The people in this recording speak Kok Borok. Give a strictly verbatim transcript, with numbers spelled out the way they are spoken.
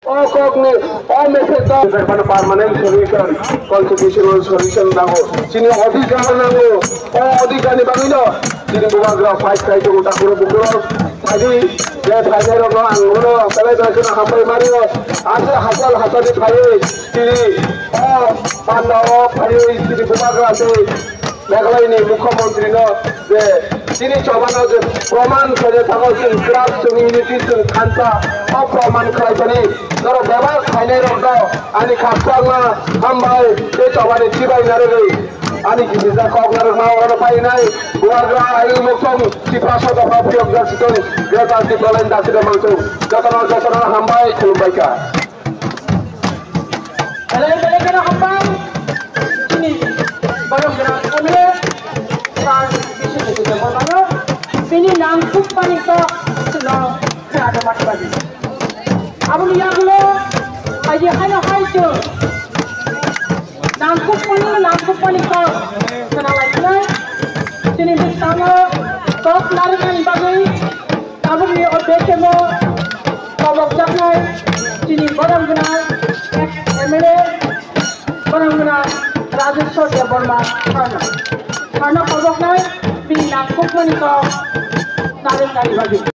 O kokni, o message da. Permanent solution, constitutional solution nango. Chini odhikar nango. O odhikar ni bagwi no chini bubagra fight khai tongo, takuro bukuro. Phadi, je phainai rokno ang ulo belai belai kheno hambai mari o. Ase hachal hachal ni phaiwi chini o panda o phaiwi chini bubagra tei Meghalaya ni mukhyamantri no je chini chobano je proman khaina thango, chwng kwrak, chwng unity, chwng thansa, o proman khlai thani norok bebak khainai rok no ani khakchangma hambai tei chobani chibai narwgwi ani gibijak kok narwkma oro painai bubagra ayung mukthung Tiprasa dopha phiyokjak situng Greater Tipraland dakti mangtung jotono jotono hambai khulumbai kha. Belai belai kheno hambai. Chini borok jora M L A sir Biswajit Debbarmano bini nangkukmani kok chwngno khna rwmani bagwi. Aboni yagulo hai haino hai chwng nangkukmani nangkukmani kok khna lai khlai. Chini bwskango kok narwknani bagwi Tabukni o B K M o kobokjaknai chini borok gwnang ex M L A, borok gwnang Rajeshwar Debbarma sano. Sano koboknai bini nangkukmani kok narwknani bagwi.